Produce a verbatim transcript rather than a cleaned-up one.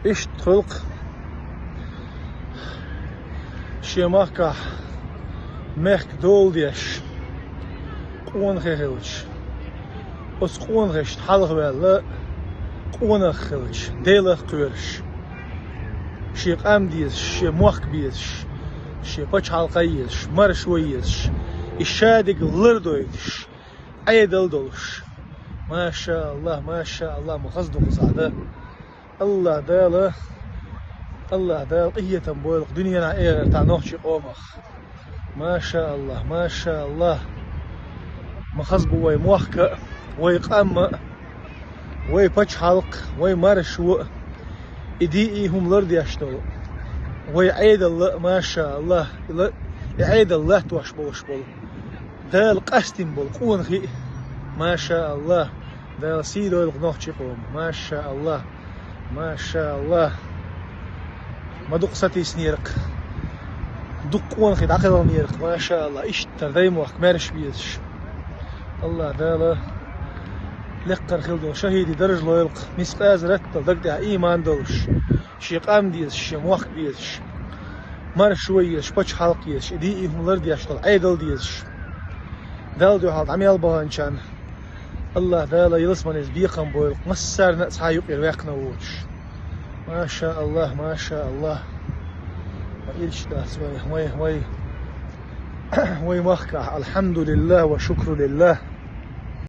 Иштта хуьлу-кх шен махкахь мехкан дола деш къонахий хилча, оцу къонахашна хьалхаваьлла къонах хилча, Делах кхоьруш, шен къам дезаш, шен мохк безаш, шен пачхьалкх езаш, маршо езаш, и шадерг лардойтуш, Ӏедал долуш. Маша Аллах, маша Аллах, ма хаза ду кхузахь дан. Аллах Дала, Аллах Дала къинхетам бойла-кх дуьненахь, эхартахь нохчийн къомах. Маша Аллах, маша Аллах. Ма хаза бу вай мохк а, вай къам а, вай пачхьалкх а, вай маршо а, и дийна хӀума лардеш долу вай Ӏедал а, маша Аллах, и ла-, и Ӏедал латтош болуш болу. Дала къастийна болу къонахий а, маша Аллах, Дала сий дойла-кх нохчийн къоман, маша Аллах, маша Аллах. Ма дукха сатийсинера-кх, дукха къонахий дӀакхелхинера-кх, маша Аллах, иштта даймохк маьрша безаш. Аллах Дала лекхара хилла долу шахӀидийн даржа лойла-кх, мискъаза раттал даг тӀехь ийман долуш, шен къам дезаш, шен мохк безаш, маршо езаш, пачхьалкх езаш, и дийна хӀума лардеш долу Ӏедал дезаш. Далла дуьхьал дӀа мел баханчарна Аллах Дала ялсаманин бекхам бойла-кх, массарна а цхьа юкъера ваьккхина воцуш. Маша Аллах, маша Аллах. Ма илш дац вай, вай, вай, вай махкахь, алхьамдулиллах ва шукрулиллах.